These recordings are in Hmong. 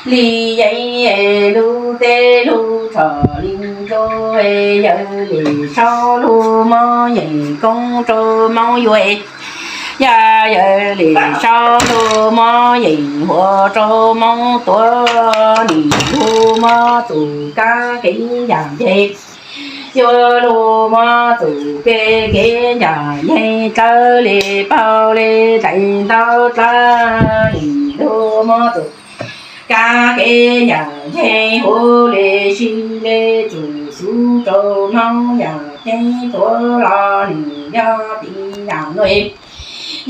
Li yeej lub teb lub chaw li ntuj, yawg Lis Saub lub mob yeem koob rau Moob yuav, yog yawg Lis Saub lub mob yeem huam rau Moob tuav, nim lub mob tus kab kev yam nce, yuav lub mob tus kev kev yam yeej dlawb li paug li teis ntau dlawb, nim lub mob tus kab kev yam yeej huv li si li, txum xub rau Moob yam ceeb tuav los nim yog tiv yam nuj,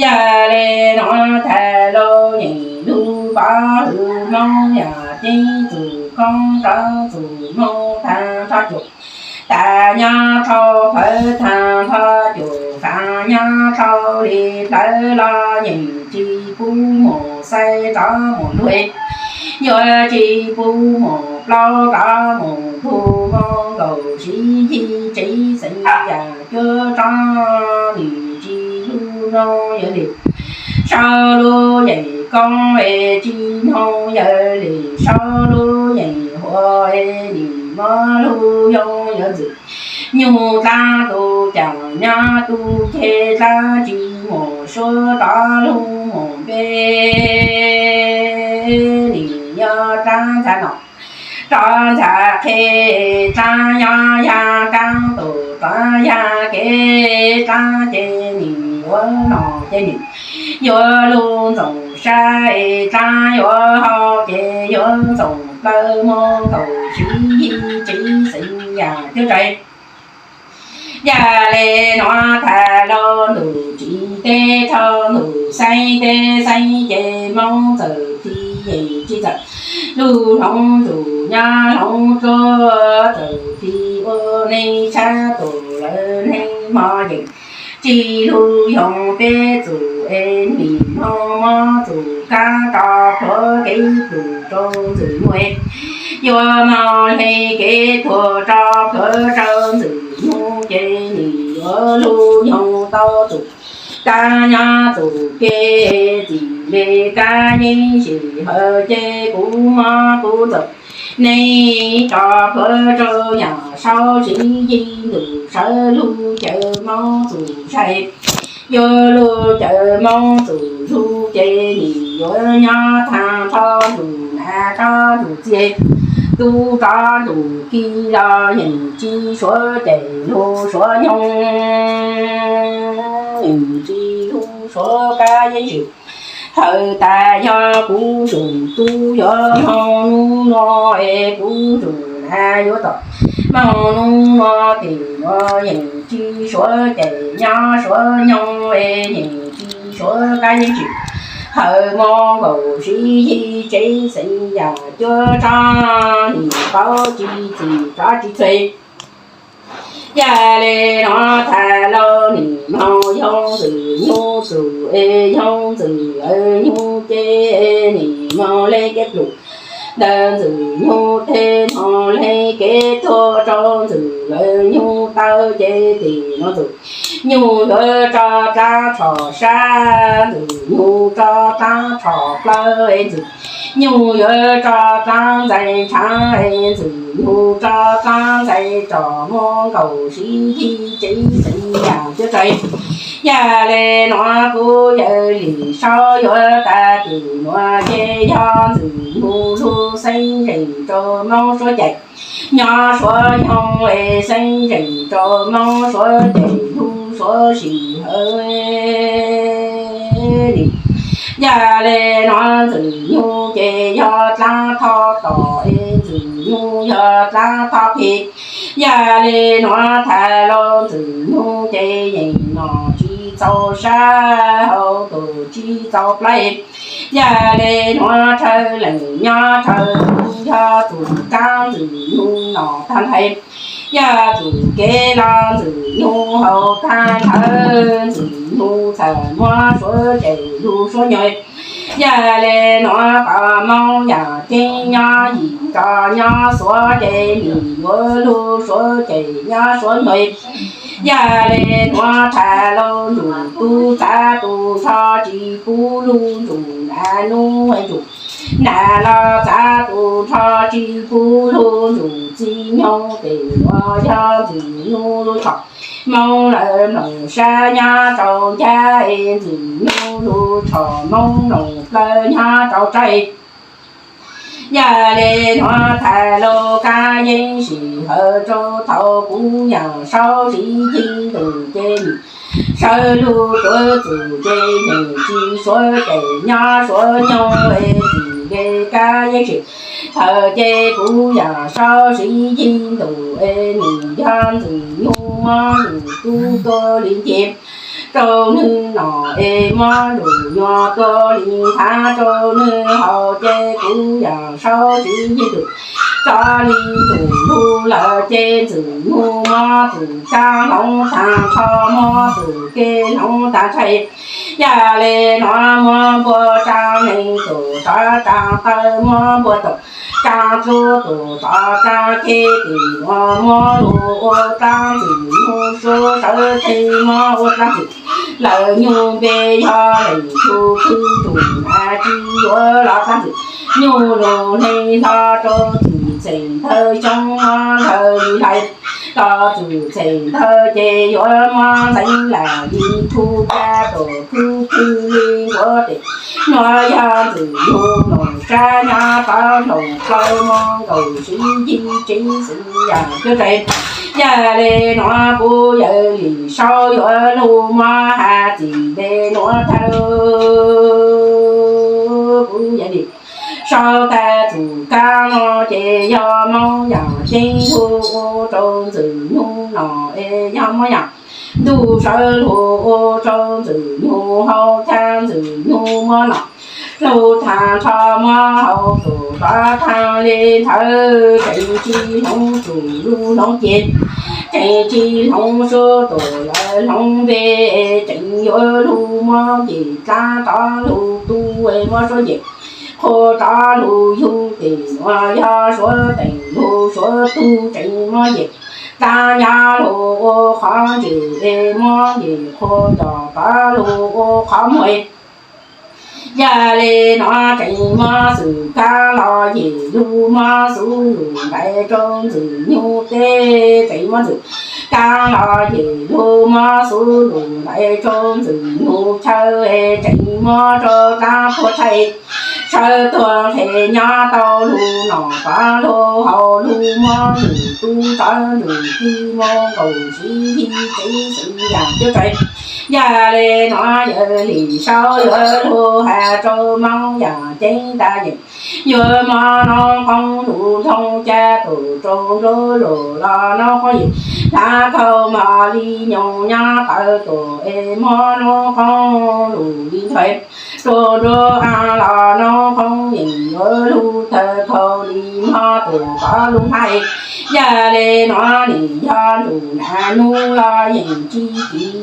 yog li nuav tag lub yeem lub pov hwm Moob yam ceeb txum koob rov txum moog tag nrho cuam, tas nyob rau plawv tag nrho cuam, tas nyob rau li plawv los yeem tsis pub mus xaib rov mus luag, yuav tsis pub mus plaub rov mus ntug, moog nkaus siv yig tsev xeev yam cuab rov, nim tsis hlub noog yawg Lis Saub lub yeem koob es tsis noog yawg Lis Saub lub yeem huam es nim mob lub yoog yuav ntxwm nyug dlaab tus caam nyob tus ceg dlaab tsis mus suav rov lug mus npe, nim yog dlaab ntxhab nom rov ntxhab qhe, dlaab nyob yag kaab tus rov yag kev dlaab ces nim yuav nom ces nim yuav lug ntxoov sab, dlaab yuav hau ces yuav ntxoov plawv, moog nkaus siv yig tsev xeev yam cuab rov. Yog li nuav tag lub ntuj tsis teb thaum ntuj xeeb teb xeeb ces Moob txawm tiv yeej tsis txawm, lug hloov ntuj nyob hloov tsuag txawm tiv ua neeg sab tus lawv neeg mog yeej tsis lug yoog peb txum es nim moog mob txum kab rov plhuav kev plum rau ntxwg nuj, yuav moog le kev tuag rov plhuav rau ntxwg nuj ces nim yuav lug yoog tau txum kab nyob txum kev txim le kab yeeb sim hawm ces kuv mob kuv ntxawm neeg rov plhuav rau yam saub siv yig ntuj sawv lug cawm mob txum sai, yuav lug cawm mob txum lug ces nim yuav nyob tag nrho ntuj nas rov ntuj txiag, tub rov ntuj kis los yeej tsis suav cem lug suav nyoog, yeej tsis lug suav kab yeeb sim hawm tas yog kuv tsum tub yuav moog nub nuav es kuv tsum nas yuav tom moog nub nuav tim nuav yeej tsis suav cem nyob suav nyoog es yeej tsis suav kab yeeb sim hawm moog nkaus siv yig tsev xeev yam cuab rov nim paub tsis txim rov tsis txhua. Yog li nuav tag lub nim moog yoog ntxwg nyug txum es yoog ntxwg lawv nyug ces nim moog le kev plum ntawm ntxwg nyug teg, moog le kev tuag rau ntxwg lawv nyug taw ces tim nuav ntxwg nyug yuav rov dlaab tshom sab, ntxwg nyug rov dlaab tshom plawv es ntxwg nyug yuav rov dlaab ntxais ntshav es ntxwg nyug rov dlaab ntxais tsom moog nkaus siv yig tsev xeev yam cuab rov. Yog li nuav kuv yawg Lis Saub yuav tas tim nuav ces yog ntxwg nyug lug xeeb zeem rau moog suav cem nyob suav nyoog es xeeb zeem rau moog suav cem lug suav sim hawm li. Yog li nuav ntxwg nyug ces yog dlaab thoj tom es ntxwg nyug yog dlaab thoj phem. Yog li nuav tag lub ntxwg nyug ces yeej nom tsis txaus sab, hau tus tsis txaus plawv. Yog li nuav rhawv leej nyob rhawv lug, yog tus kaab ntxwg nyug nom tag nrho, yog tus kev los ntxwg nyug hau tag nrho, ntxwg nyug txhawm muab suav cem lug suav nyoog. Yog li nuav qhov moog yam ceeb nyob yim rov nyob suav ces nim yuav lug suav cem nyob suav nyoog. Yog li nuav tag lub ntuj tub txav tus nrho tsis pub lug ntuj nas nub ntuj nas los txav tsis pub lub ntuj txiv nyoog tes uas yog Ntxwg Nyug lub tshom Hmoob lawv mloog sab nyob rau ncaj es Ntxwg Nyug lub tshom Hmoob mloog plawv nyob rau tsaib. Yog li nuav thaij lub kab yeeb sij hawm rau thaum kuv yawm saub siv cim ntuj ces nws sawv lug tuav txuj ces nws tsis suav tes nyob suav nyoog es txij li kab yeeb sij hawm ces kuv yawm saub siv cim ntuj es nws yog Ntxwg Nyug muab nws tub tuaj li nce rau nws nom es muab nws nyuam tuaj li nthav rau nws haus ces kuv yawm saub siv cim ntuj tso li ntuj lug lawm ces Ntxwg Nyug muab txuj kab hloov tag nrho muab txuj kev hloov tag nrho. Yog li nuav muab npua tsaa neeg tus tov tsaa taw muab npua tus tsaa txuj tus tov tsaa ceg tes nuav muab lug ua dlaab Ntxwg Nyug suav sawv tsees muab ua dlaab Ntxwg lawv nyug npe yog leej tug khwv ntuj na tsis yuav los dlaab Ntxwg Nyug lug neeg hlo rau txwm txheej ntawd xyoo muab ntawd li hlais los txwm txheej ntawd ces yuav muab ntxeev lam li tug caj tus khwv khwv li nkuav tes nuav yog Ntxwg Nyug mloog sab nyob tov hloov plaub moos nkaus siv yig tsev xwm yam cuab tsev. Yog li nuav kuv yawm Lis Saub yuav lug muab has txim le nuav thawj. Kuv yawm Lis Saub tag txuj kab no ces yog Moob Yaj Ceeb lug ua rau Ntxwg Nyug nom es yog Moob Yaj Ntuj sawv lug ua rau Ntxwg Nyug haus tag Ntxwg Nyug muab nom lug tag nrho muab haus tus tov tag li ntawd tseem tsis hloov txuj lug hloov ceg, tseem tsis hloov suav tus lawv hloov npe, tseem yuav lug muab cim dlaab rov lug tu es muab suav cim qhua rov lug yug tes nuav yog suav teem lug suav tug tseem muab cim dlaab nyab lug ua qhov ntsej es muab cim qhua nco rov lug ua qhov muag. Yog li nuav tseem muab xwm kab los yim lug muab xub lug ntais rau Ntxwg Nyug teb, tseem muab xwm kab los yim lug muab xub lug ntais rau Ntxwg Nyug chaw, tseem muab rau dlaab puag thaij sawv tuag nqhes nyob tau lug nom tov lug haus lug muab nws tub tov nws tij muab nkaus siv yig tsev xwm yam cuab tsev. Yog li nuav yawm Lis Saub yuav lug has rau Moob Yaj Ceeb tas yeem yuav muab noob qoob lug nroo caj tus rau nruab lug los noob qoob yeem hlav kauj mog li nyoog nyob tawv tus es muab noob qoob lug li ntxhais rau nruab av los noob qoob yeem yuav lug tawg kauj li mob tus tov lug hlav. Yog li nuav nim yog ntuj nam nub los yeem tsis kiv,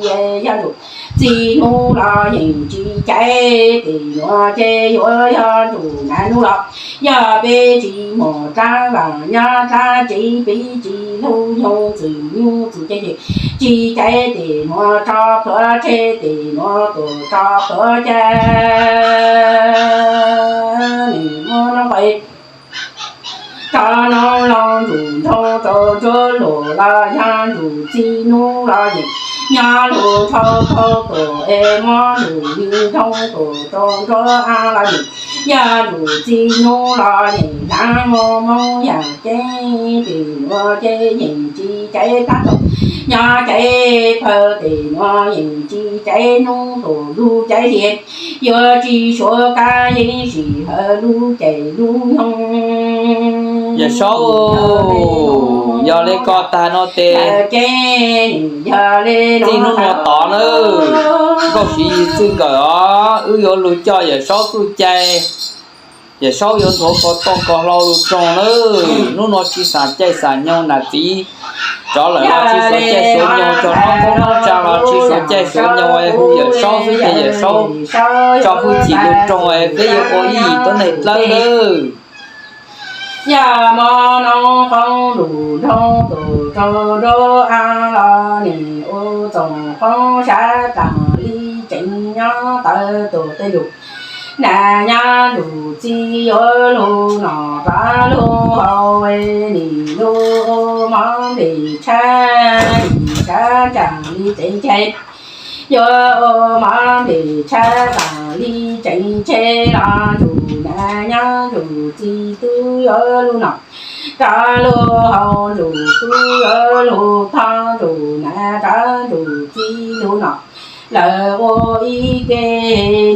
yog ntuj txij nub los yeem tsis caiv, tes nuav ces yuav yog ntuj nam nub los yog peb tsis muaj dlaab vaam nyob dlaab tsev, peb tsis lug nyoog Ntxwg Nyug txuj ceg ces tsis caiv, tes nuav tso plhuav tseg, tes nuav tus tso plhuav cag, nim muab noob qoob tso noob loo ntuj nroo rau nruab lug los yog ntuj txij nub los yeem nyob lug nroo rau tus es muab ntuj li nroo tus rau nruab av los yeem yog ntuj txij nub los yeem hlav mus Moob Yaj Ceeb, tes nuav ces yeem tsis caiv dlaab tug nyob caiv pawg, tes nuav yeem tsis caiv nub tus lug caiv hlias, yuav tsis suav kab yeeb sij hawm lub caij lub nyoog. Yawm Saub, yog li koj tag no tes txij nub no tod nawb, Nkauj Siv Yig txij nkawm os, wb yuav lug coj Yawm Saub txuj cai. Yawm Saub yuav nthuav ko toj ko hlau lug rau nawb. Hnub no tsis xam caij xam nyoog nam txiv rov lawm los tsis suav caij suav nyoog, cog noob qoob noob tsaa los tsis suav caij suav nyoog, hu Yawm Saub xwb ces Yawm Saub tso hwj chim lug rau es peb yuav ua ib yim tuab neeg dlawb nawb. Yog muab noob qoob lug nroo tus rau nruab av los nim ua txoom qoob sab taag li tseem nyob tawv tus tej lug Nas nyob ntsug txiv yuav lug nom rov lug haus, nim lug mob npem tshab, nim tshab tsaam li tseev tshe. Yuav ua mob npem tshab tsaam li tseev tshe los ntsug nas nyob ntsug txiv tub yuav lug nom rov lug haus, ntsug tub yuav lug thov ntsug nas rov ntsug txiv lug nom. Lawv ua ib ke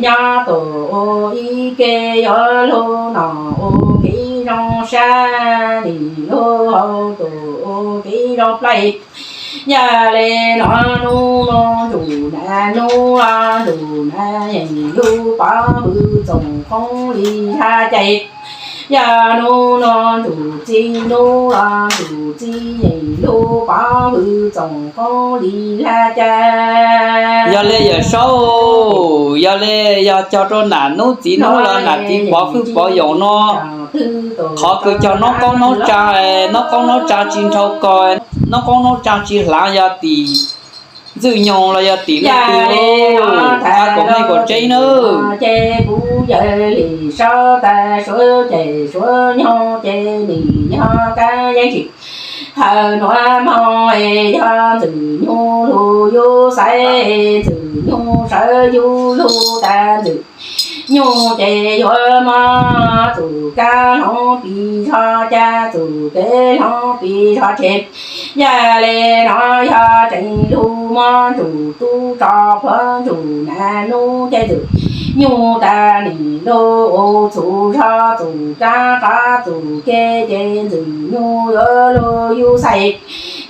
nyob tuaj ua ib ke yuav lug nom ua kev zoo sab, nim lug haus tuaj ua kev zoo plaub. Yog le nuav nub nua ntsug nas, nub los ntsug nas yeej lug pov hwv txoom qoob li hab cai. Yog nub nua ntsug txiv, nub los ntsug txiv yeej lug pov hwv txoom qoob li hab cai. Yog le Yawm Saub, yog le yog cog rua nam nub txiv nub los nam txiv pov hwv pov yoos nua. Qhov kws cog noob qoob noob tsaa, noob qoob noob tsaa tsi nrhau ko, noob qoob noob tsaa tsi hlaav yog tim ntxwg nyoog los yog tim leej twg, tha kuas meej kuas tseeb nawb. Ces kuv Yawm Saub tas suav cem suav nyoog ces nim nyob kab yeeb tsim. Hawm nuav moog yog ntxwg nyoog lug yug xaiv, ntxwg nyoog sawv yug lug tas ntxwg nyoog ces yuav moog txug kab hloov pis zog ca, txug kev hloov pis zog tseg. Yog le nuav yog tseem lug moog ntsug tub tso plhuav ntsug nas nub ces ntxwg nyoog tas nim lug ua txhum zog txug kab qab txug kev ces ntxwg nyoog yuav lug yug xaiv,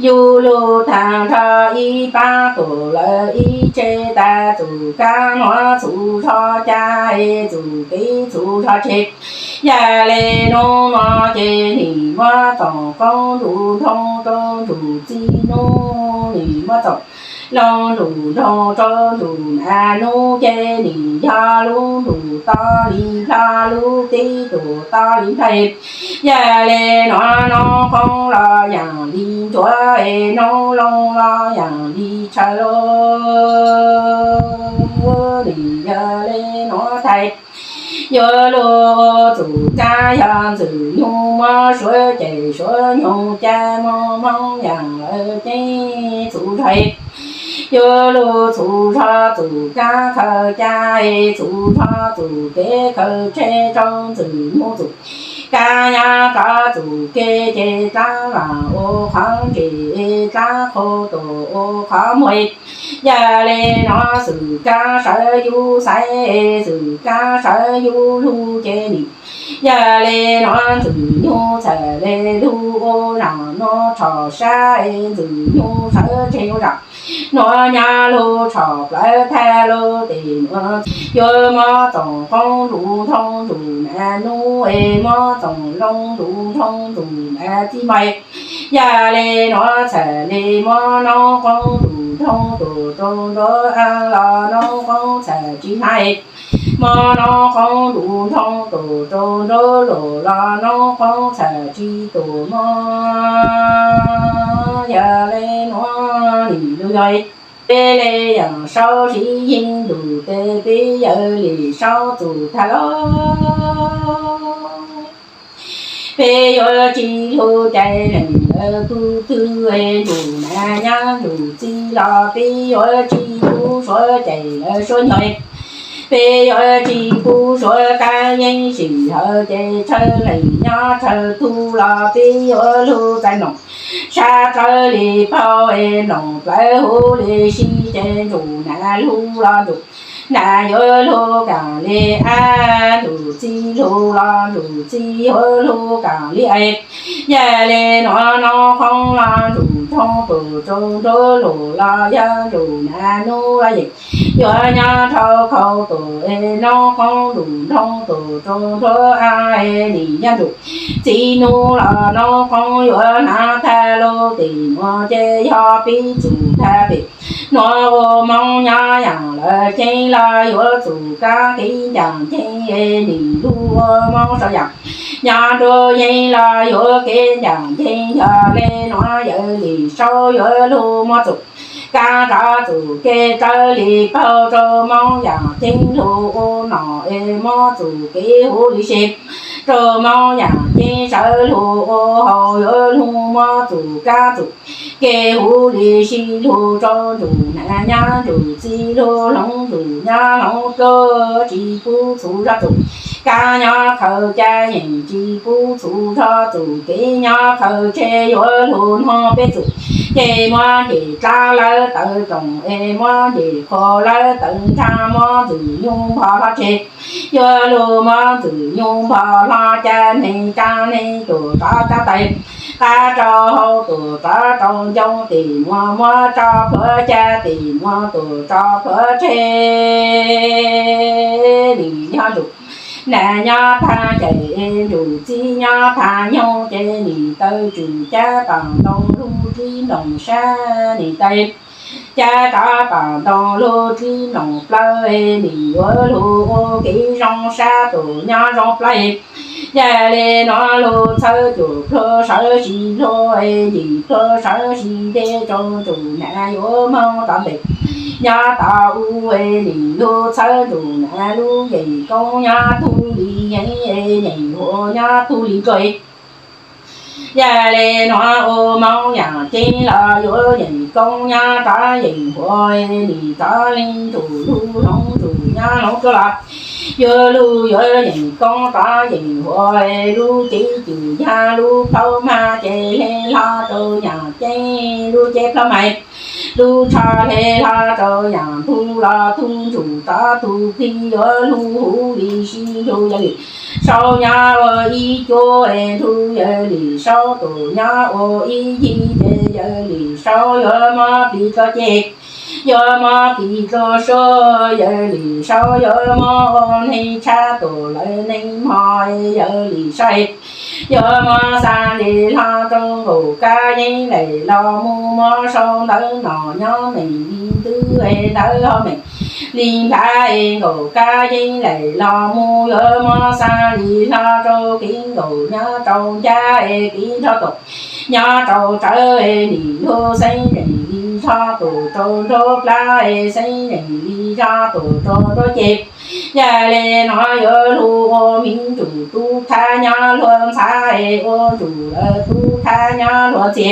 yug lug taag nrho ib paab tuam lawm ib tse tas txug kab hloov txhum zog ca, txug kev txhum zog tseg. Yog le nuav nua ces nim muab txoom qoob ntsug nroo rua ntsug txiv nub, nim muab txoom loo ntsug nroo rua ntsug nas nub ces nim yog lub ntsug toj li nplog, lub teb tug toj li nplog. Yog le nuav noob qoob los yaam li ntsuav, noob loo los yaam li tshaw lug. Nim yog le nuav thaij yuav lug txug kab yog ntxwg nyoog muab suav cem suav nyoog ca, moog moog yaam lawv ceeb txhum zog. Yuav lug txhum zog txug kab khaws ca, txhum zog txug kev khaws tseg rua ntxwg nyoog txug kab nyob kov txug kev ces dlaab vaam ua qhov ntse, dlaab qhua tuam ua qhov muag. Yog le nuav xwm kab sawv yug xaiv, xwm kab sawv yug lug ces nim yog le nuav ntxwg nyoog txham le lug ua zaam nuav tshom sab, ntxwg nyoog sawv tseg ua zaam nuav nyob lug tshom plawv thaj lug tes nuav. Yuav muab txoom qoob ntsug nroo ntsug nas nub, muab txoom loo ntsug nroo ntsug nas txiv npawg. Yog le nuav txham le muab noob qoob ntsug nroo tuam rua nruab aab los noob qoob txham tsi hnaiv. Muab noob qoob ntsug nroo tuam rua nruab luam los noob qoob txham tsi tuam muab. Yog le nuav nim lug yog peb le Yawm Saub siv yeej nrug tes peb Yawm Saub txug thaj lug. Peb yuav tsi lug cais leej lawv tug twg, nrug nas nyob nrug txiv los peb yuav tsi pub suav cais lawv suav nyoog. Peb yuav tsi pub suav kab yeeb sim hawm ces tshaw leej nyob tshaw tug los peb yuav lug txais mloog sab dlawb li paug, mloog plawv huv li sib ces nrug nas lug los nrug nas yuav lug kaam li ab, nrug txiv lug los nrug txiv yuav lug kaam li ab. Yog le nuav noob qoob los nrug nroo tuam rua nruab luam los yog nrug nas nub los yeej yuav nyob dhau khau tuam, noob qoob nrug nroo tuam rua nruab aab, nim yog nrug txiv nub los noob qoob yuav hnav thaj lug tes nuav ces yog peb txug thaj pem nuav ua moob nyob yaam lawv ceeb los yuav txug kab kev ncaam ceeb, nim lug ua moob sau yaam nyob nruab yeeb los yuav kev ncaam ceeb. Yog le nuav Yawm Saub yuav lug muab txug kab rov txum kev rawv li paug rau Moob Yaj Ceeb lug ua nom es muab txum kev huv li si rau Moob Yaj Ceeb sawv lug ua hauj yuav lug muab txum kab txum kev huv li si lug rau ntsum nam nyab ntsum txiv lug hloov ntsum nyab hloov dlua tsis pub txhum zog txum kab nyob khaws ca yeem tsis pub txhum zog txum kev nyob khaws tseg yuav lug nug peb txum ces muab nce dlaab lawv tawv roos es muab nce qhua lawv tawv ntsab muab ntxwg nyoog npog hlo tseg yuav lug muab ntxwg nyoog npog hlo ca neeg ca neeg tuam rov rab tais qab rau hauv tuam rov rau ncoo tim muag muab rov plhuav ca tim muag tuam rov plhuav tseg nim yog ntsum nam nyob thaj cais ntsum txiv nyob thaj nyoog ces nim taw tswm cab pam ntoo lug rib nploos sab nim taw cab rov pam ntoo lug rib nploos plawv nim yuav lug ua kev zoo sab tuam nyob zoo plawv yog li nuav lug txhawb cuam plhuav sawv si hlua yim plhuav sawv si nte rau ntsum nam yuav moog rov ntes nyob tau u nim lug txhawb ntsum nam lub yeem koob nyob tug li yeej yeem huav nyob tug li ntsua yog li nuav ua Moob Yaj Ceeb los yuav yeem koob nyob rov yeem huav nim rov li ntsum lug hloov ntsum nyob hloov dlua los yuav lug yuav yeem koob rov yeem huav lub cev cwm yag lub plaub mag ces hle hlo rau Yaj Ceeb lub cev plaub mag lub tsho hle hlo rau Yaj Ntug los tug ntsum rov tug plig yuav lug huv li si ntsug yawg Lis Saub nyob ua ib cuab es ntsug yawg Lis Saub tus nyob ua ib yig ces yawg Lis Saub yuav mob plig dlua ceg yuav mob plig dlua suab yawg Lis Saub yuav mob ua neeg tshab tus lawv neeg mog yawg Lis Saub yuav mob xa li hlo rau nkaum kab yeeb lem los mus mob sau ntawv nom nyob meem li ntwb es ntawv ho meem li nplhav es nkaum kab yeeb lem los mus yuav mob xa li hlo rau kev nkaum nyob rau ncaj es kev nrho tus nyob rau tsawv es nim lug xeeb zeem li zog tus rau nruab plab es xeeb zeem li zog tus rau nruab ceg yog li nuav yuav lug ua miv ntsum tub thab nyob luag ntxhab es ua ntsum lawv tub thab nyob luag ntxhi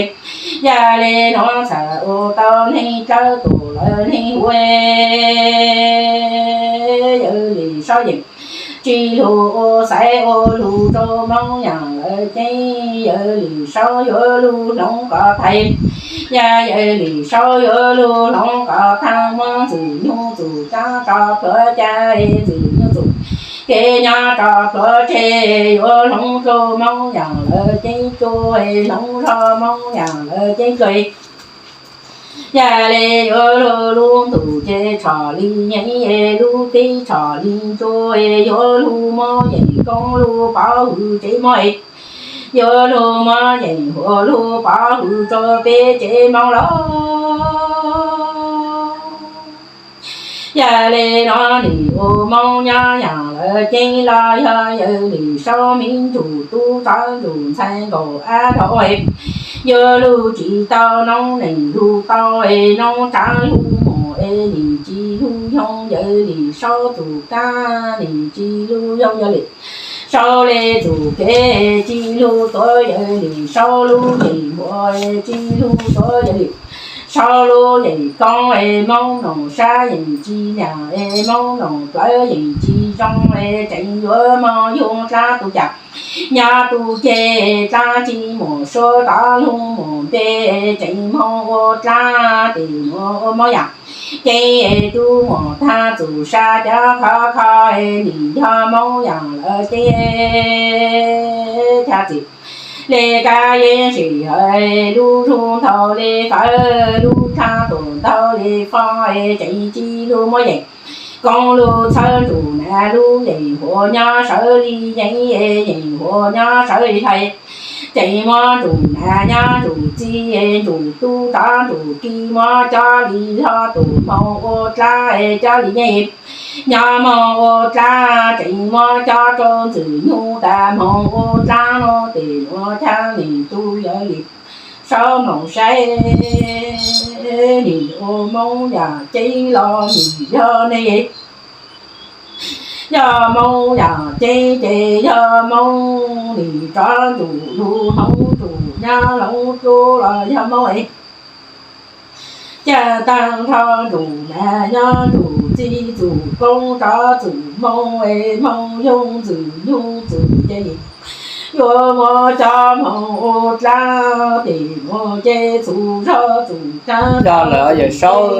yog li nuav txham ua tau neeg dlawb tus lawv neeg huv yawg Lis Saub yeem tsis lug ua xaiv ua lug rau Moob Yaj lawv ceeb yawg Lis Saub yuav lug hloov kov thaiv yog yawg Lis Saub yuav lug hloov kov thaiv muab ntxwg nyoog txum cab rov plhuav ca ntxwg nyoog txum kev nyob rov plhuav tseg yuav hloov rau Moob Yaj lawv ceeb cuab hloov zog Moob Yaj lawv ceeb dlua yog li yuav lug lub ntuj ces tshom li yeeb es lub teb tshom li ntsua es yuav lug muab yeem koob lug pov hwm tsev mob es yuav lug muab yeem huav lug pov hwm rau peb tsev Moob lawm yog li nuav nim ua Moob nyob Yaj lawv ceeb los yog yawg Lis Saub miv ntsum tub rov ntsum ntxhais nkaum ab dhau es yuav lug tsis tau noob neej lug tau es noob tsav lug mus es nim tsis lug yoog yawg Lis Saub tus kab nim tsis lug yoog yawg Lis Saub le txum kev tsis lug tuav yawg Lis Saub lub yeem huav tsis lug tuav yawg Lis Saub lub yeem koob es Moob noog sab yeem tsis nyaam es Moob noog plawv yeem tsis zoo es tseem yuav moog yug dlaab tus cam nyob tus ceg dlaab tsis muaj suab rov lug mus npe tseem moog ua dlaab tim nuav ua Moob Yaj ceeb es tub muam tag txum sa cov khov kho es nim yog Moob Yaj lawv ceeb thaj txim le kab yeeb sim hawm lub zug nthaus le fawv lub dlaab tus ntau le fo es tseem tsis lug muab yeem koob lug txhawb ntsum nam lub yeem huav nyob sawv li yeeb es yeem huav nyob sawv li hlais tseem muab ntsum nam nyob ntsum txiv es ntsum tub rov ntsum ki muab coj li hlo tus moog ua dlaab es coj li yeeb nyob moog ua dlaab tseem muab coj rau ntxwg nyoog tas moog ua dlaab nuav tes nuav cab nim tub yawg Lis Saub hmoov saib, nim ua Moob Yaj Ceeb los nim yog ne. Yog Moob Yaj Ceeb ces yog Moob, nim rov ntsum lug hmoov ntsum nyab hloov rub los yog Moob es. Caj tag nrho ntsum nas nyob ntsum txij txug koob rov txug Moob es Moob yoog ntxwg nyoog txug ces yuav muab cov hmoov ua dlaab tes muab ces txug zog txug taag. Yog lawm Yawm Saub,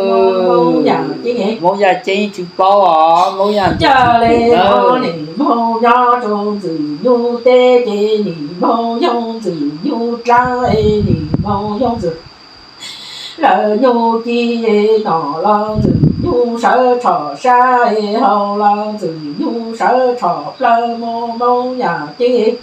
Moob Yaj Ceeb tsis paub os, Moob Yaj ntxwg txug tus nawb. Nim Moob nyob rua ntxwg nyoog teb ces nim Moob yoog ntxwg nyoog dlaab es nim Moob yoog ntxwg lawv nyoog ci es nom los ntxwg nyoog sawv tshom sab es haus los ntxwg nyoog sawv tshom plawg mus Moob Yaj Ceeb.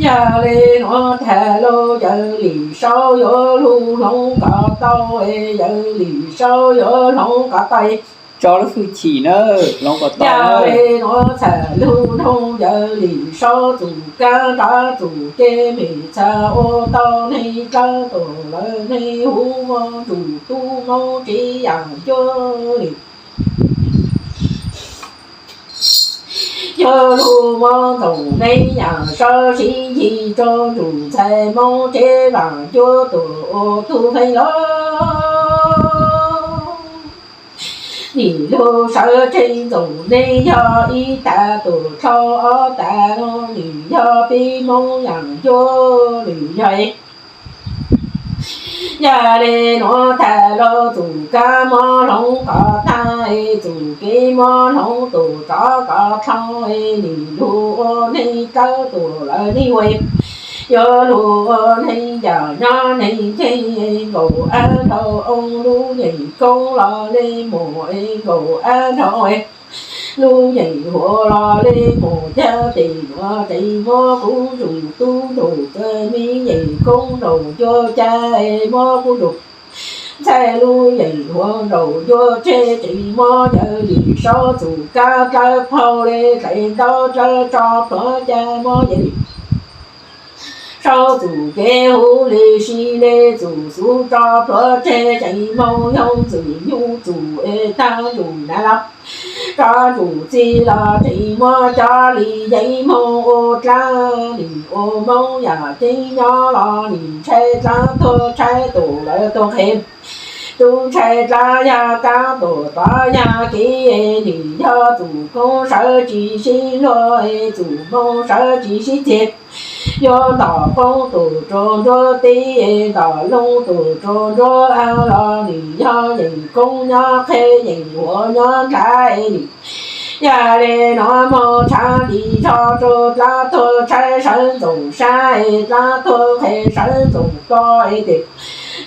Yog le nuav tag lug Yawm Lim Saub yuav lug hloov kom tau es Yawm Lim Saub yuav hloov kom tau es tso lub hwj chim na, hloov kom tau. Yog le nuav txhaj lug noog Yawm Lim Saub txug kaab nrov txug kev mej txhaj ua tau neeg dlawb tuam lawv neeg huv ua ntsum tub Moob tsev yaam cuab li. Yuav lug muab ntxoov neeg yaam sawv sib ncig rua ntsum ntxhais Moob tsev vaam cuab tuam ua tug feeb lug. Nim lug sawv tsees ntxoov neeg yog ib tag tuam dlhau ob tag lug, nim yog peb Moob yaam cuab lug yog. Yog le nuav tag lug txug kaab mob hloov kom taag es txug kev mob hloov tuam rov kom dlhau es nim lug ua neeg dlawb tuam lawv neeg ua. Yuav lug ua neeg yaam nyob neeg nceeg es nkaum ab nrau oo lub yeem koob los le mus es nkaum ab nrau lub yeem huav los le mus cag tes nuav tseem muab kuv ntsum tub nraug txawg mi yeem koob nraug cuab cag es muab kuv ntsum ntxhais lub yeem huav nraug cuab tseg tseem muab Yawm Lim Saub txug kaab dlawb phauj le dlaim ntaub dlawb tso pluav cag muab Yawm Lim Saub txug kev huv le si le txug xuv tso pluav tseg tseem moog yoog ntxwg nyoog txug es taag ntsum nas los tso ntsum txij los tseem muab cov li yeeb moog ua dlaab nim ua Moob Yaj Ceeb nyob los nim ntshai dlaab tuag ntshai tuam lawv tuag qhev. Tub ntshai dlaab yog kaab tuam tod yog kev nim yog txug koob sawv tsis sib luag es txug moog sawv tsis sib txig. Yuav ntom koob tuam rua nruab teb es ntom loog tuam rua nruab av los nim yog yeem koob nyob qheb yeem huav nyob dlaab es nim. Yog le nuav moog tshaav dim zog rua dlaab tuag ntshai sawv ntxoov sab es dlaab tuag qhe sawv ntxoov plho es tes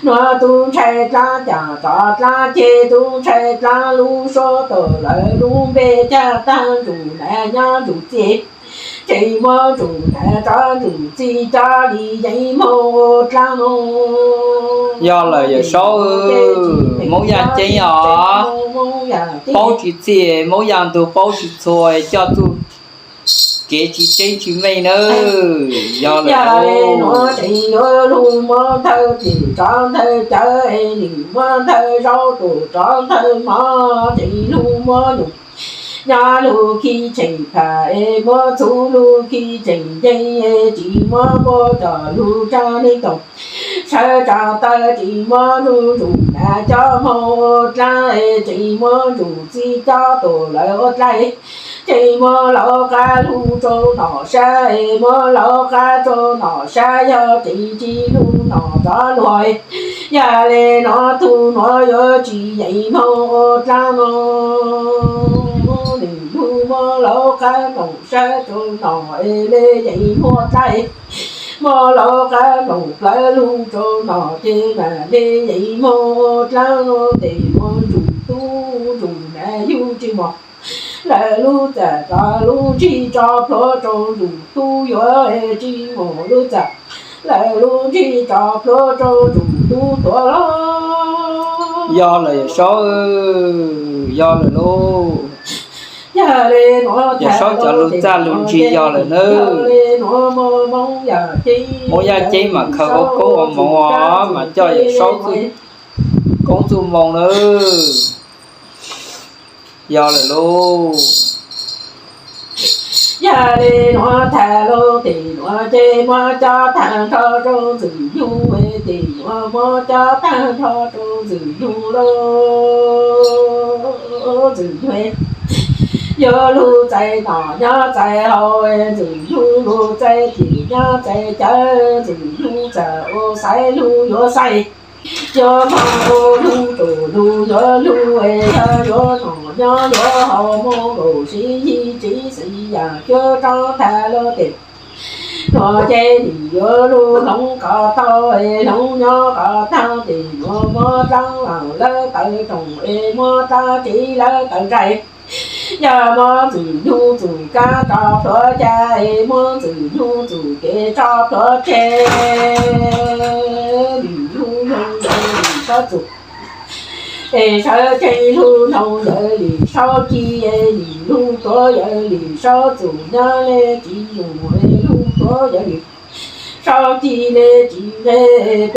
nuav tub ntshai dlaab caam rov dlaab ceg tub ntshai dlaab lub suab tuam lawv lub npe cag taag ntsum nas nyob ntsum txij tseem muab ntsum nas tso ntsum txij cov li yeeb moog ua dlaab moog. Yog lawm Yawm Saub, Moob Yaj Ceeb os, paub tsis txij Moob Yaj ntug paub tsis txhua coj txuj kev tsis tseeb tsis meej nawb. Yog lawm nuav tseem yuav lug muab nthawj tim rov nthawj cawv es nim muab nthawj zaub tus rov nthawj mov tseem lug muab nyuj nyob lug khi tseem pham es muab txhuv lug khi tseem nceeg es tsis muab npua coj lug tsa neeg toom sawv tsa taw tseem muab lug ntsum nas coj moog ua dlaab es tseem muab ntsum txij coj tuam lawv ua dlaab tseem muab laub qab lug rua nom sab es muab laub qab rua nom sab yog tseem tsis lug nom rov luag. Yog le nuav tug nuav yuav tsis yeem moog ua dlaab moog. Nim lug muab laub qab nom sab rua nom es le yeem muaj dlaab es muab laub qab nom plawv lug rua nom ces mam le yeem moog ua dlaab moog tes muab ntsum tub ntsum nas yug tsis mos lawv lub txam rov lub ntsig tso plhuav rua ntsum tub yuav tsis mos lub txam lawv lub ntsig tso plhuav rua ntsum tub tuav los. Yog lawm Yawm Saub, yog lawm lauj. Yawm Saub cov lus txaj lus ntsis yog lawm nawb. Hmoob Yaj Ceeb mas khaws ua koob ua moov os, mas coj Yawm Saub txuj koob txuj moo nawb. Yog lawm lauj. Yog li nuav tag lug tim nuav ces muab cov tag nrho rau Ntxwg Nyug, tim nuav muab cov tag nrho rau Ntxwg Nyug lauj. Ntxwg Nyug, yuav lug txais nom nyob txais haus, Ntxwg Nyug lug txais tim nyob txais cawv, Ntxwg Nyug txawm ua xaiv lug yuav xaiv, yuav moog ua lug tsuj lug yuav lug, yog yuav nom nyob yuav haus moog nkaus sib yig txiv xwm yam cuab tsob tag lug tim nuav ces nim yuav lug hloov kom tau, hloov nyob kom tau tim nuav muab dlaab lawv tawv roog es muab dlaab tsi lawv tawv ntsais. Yog muab Ntxwg Nyug txum kab tso plhuav cai, muab Ntxwg Nyug txum kev tso plhuav tseg. Lim Lug Noog yawg Lim Saub txum, es sawv tsees Lug Noog yawg Lim Saub ci, es Lim Lug Tuav yawg Lim Saub txum nyob le tsis yus, es Lug Tuav yawg Lim Saub ci le tsis nqe, es